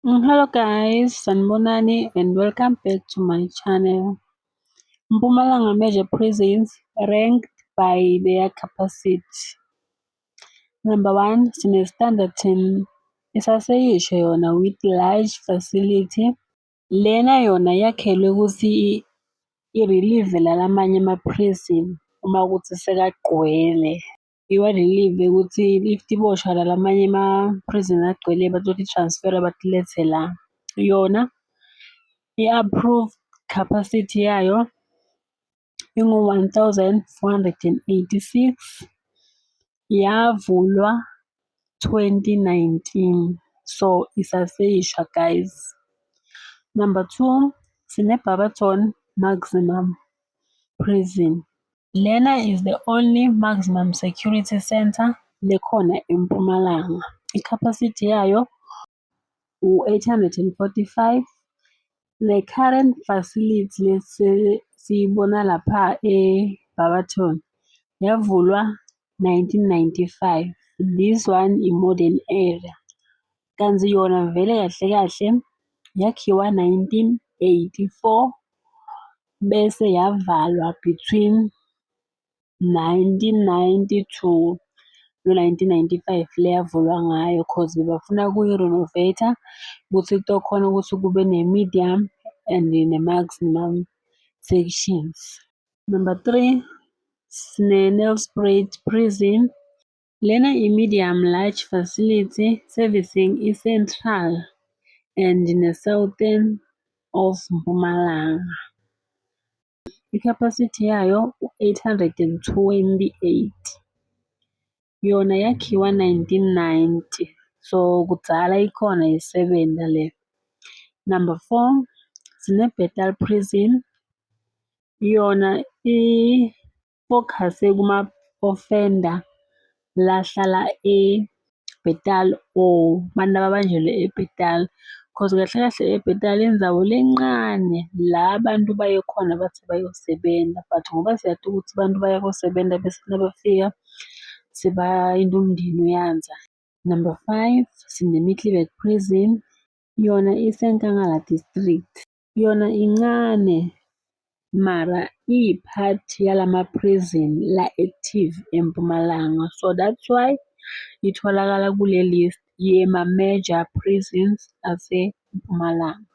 Hello guys, sanibonani and welcome back to my channel. Mpumalanga major prisons ranked by their capacity. Number one, sine-Standerton isaseyisha yona with large facility. Lena yona yakhelwe ukuthi i-relieve lalamanye ama-prison uma kuwukuthi sekagqwele. Iwa-relieve ukuthi if tiboshwa lalamanye ama-prison agcwele batoti-transfer-a batilethe la. Yona i-approved capacity yayo ingu-1486, yavulwa 2019, so isaseyisha guys. Number two, sine-Barberton Maximum Prison. Lena is the only maximum security centre lekhona eMpumalanga. I-capacity yayo u-845. The current facility lesiyibona lapha e-Barberton yavulwa 1995. This one i-modern era. Kanti yona vele kahle kahle yakhiwa 1984 bese yavalwa between 1992 no-1995 le yavulwa ngayo, 'cause bebafuna ukuyi-renovate-a ukuthi kutokhona ukuthi kube ne-medium and ne-maximum sections. Number three, sine-Nelspruit Prison. Lena i-medium large facility servicing i-central and ne-southern of Mpumalanga. I-capacity yayo u-828. Yona yakhiwa 1990, so kudzala ikhona isebenza le. Number four, sine-Bethal Prison. Yona i-focus-e kuma-offender lahlala e-Bethal or bantu ababanjelwe e-Bethal, 'cause kahle kahle e-Bethal indzawo lencane la abantu baye khona bathi bayosebenza, but ngoba siyati ukuthi abantu baya kosebenza bese nabafika umndeni uyandza. Number five, sine-Middelburg Prison, yona iseNkangala District. Yona incane mara iyi-part yalama-prison la-active eMpumalanga, so that's why itholakala kule list yema-major prisons aseMpumalanga.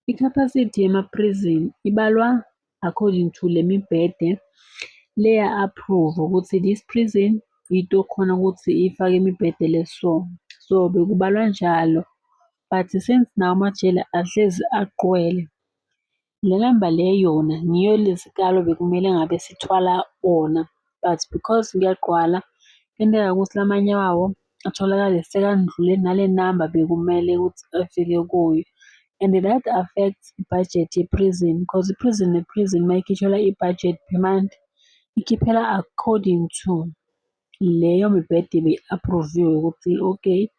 I-capacity yema-prison ibalwa according to le mibhede leya-approve-wa ukuthi this prison itokhona ukuthi ifake imibhede le-so, so bekubalwa njalo. But since now amajele ahlezi agqwele, le namba le yona ngiyo lesikalo bekumele ngabe sithwala wona, but because kuyagqwala kuyenteka ukuthi lamanye wawo atholakale sekandlule nale namba bekumele ukuthi afike kuyo. And that affects i-budget ye-prison, 'cause i-prison ne-prison mayikhishelwa i-budget per month, ikhiphela according to leyo mibhede ebi-approve-iwe ukuthi okay,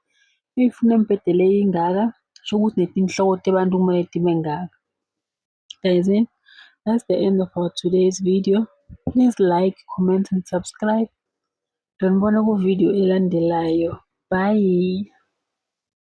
if kunemibhede le ingaka, kusho ukuthi netinhloko tebantu kumele tibe ngaka. Guys, that's the end of our today's video. Please like, comment and subscribe. Ngitonibona ku-video elandelayo. Bye.